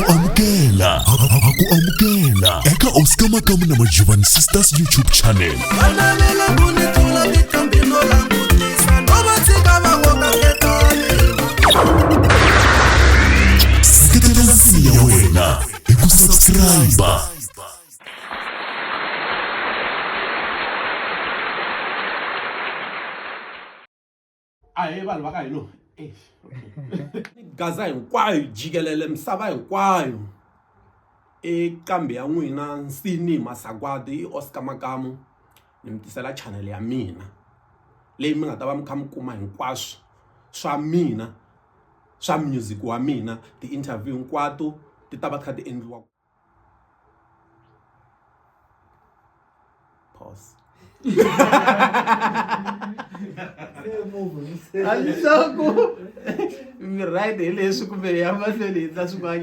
ku amukela ha ku amukela eka Oscar Makamu na Majuvani Sisters YouTube channel. Va navela ku ni tlula tinqambi no langutisa no va tshika va koka ketani. Seketela nsimu ya wena hi ku subscribe. Ahee vanhu va ka hina Gaza hinkwayo jikelele misava hinkwayo i nqambi ya n'wina Nsini Masagwadi i Oscar Makamu ni mi tisela chanel ya mina leyi mi nga ta va mi kha mi kuma hinkwaswo swa mina swa music wa mina ti-interview hinkwato ti ta va ti kha ti endliwa. Pause. A ni swa ku mi right hi leswi kumbe hi ya mahlweni hi endla swin'wanyana.